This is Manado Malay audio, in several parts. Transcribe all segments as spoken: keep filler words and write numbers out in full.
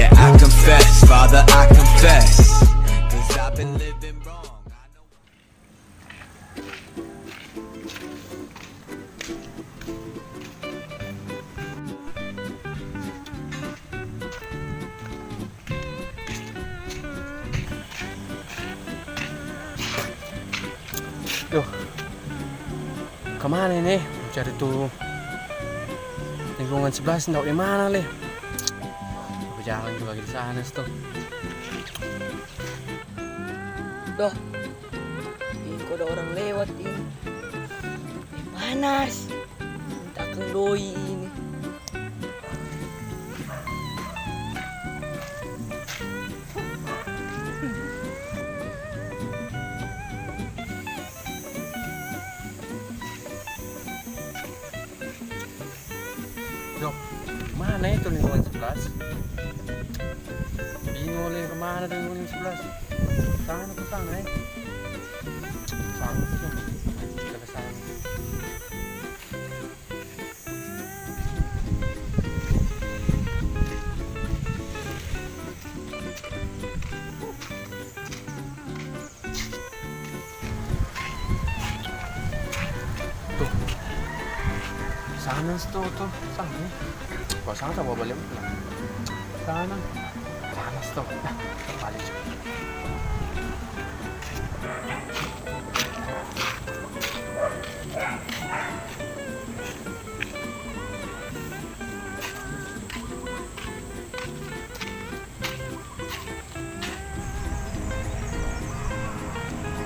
Yeah, I confess, Father, I confess. 'Cause I've been living wrong. I know. Duh, kamana ini? Cari tu lingkungan sebelah sini, tau di mana le? Bajalang juga di sana, sto. Doh, ini kok ada orang lewat ini. Eh, panas. Minta akang doi ini. Dok, mana itu lingkungan sebelas? Bingung lagi kemana tuh lingkungan sebelas. Sana ke sana, eh. Sana tuh. Kita ke sana. Tuh. Sana sto, tuh. Sana. Kok sana tak bawa balik? Sana. Sana sto. Nah, balik.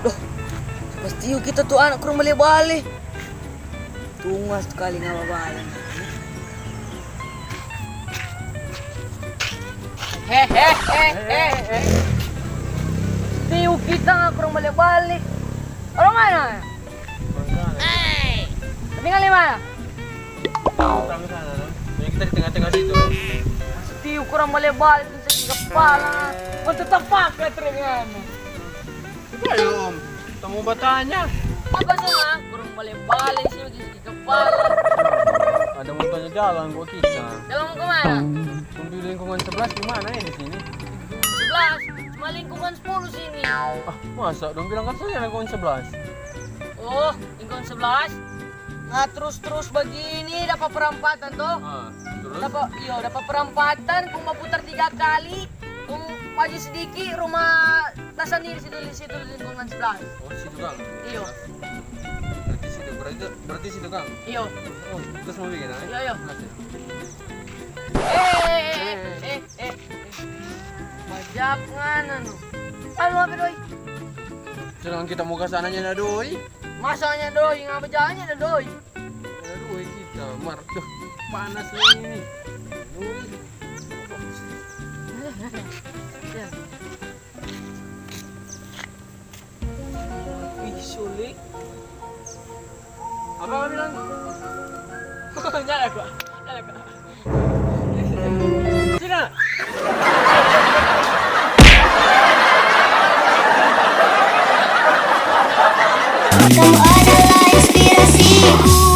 Doh, pasti kita tu anak kurang bale-bale. Tungas tu kali ngaba bale. He, he, he, he, he. Tiu kita nga kurang bale-bale. Orang mana? Hei. Tinggal di mana? Utang sana, no? Yang kita di tengah-tengah situ, no? Tiu kurang bale-bale, bisa di kepala. Kau tetap pakai terengan. Sudah ya, Om. Kita mau bertanya. Apa sana? Kurang bale-bale sih, bisa di kepala. Ada mau tanya jalan kok kita. Jalan mau kemana? Tunggu di lingkungan sebelas di mana ya di sini? Sebelas, cuma lingkungan sepuluh sini. Ah, masa dong bilang kan saya lingkungan sebelas? Oh, lingkungan sebelas. Nah, terus-terus begini dapa perempatan to. Ah, terus? Dapa, iyo, dapa perempatan, kong baputar tiga kali, kong maju sedikit, rumah tasandiri situ, di situ lingkungan sebelas. Oh, situ, Kang? Iyo. Berarti situ, berarti, berarti situ, Kang? Iyo. Oh, terus mau bikin, ah? Iyo, iyo. Oke. Eh, eh, eh, eh, eh, eh. Bajak ngana no. Lalu apa, doi? Sedangkan kita mau ke sananya na, doi. Masanya doi, ngapa jalannya na, doi? Na, doi, kita mar. Duh, panas ini. Doi. Ya. Ih, sulit. Apa kau bilang? Nyala gua. Nyala gua. Sini. Kau adalah inspirasiku.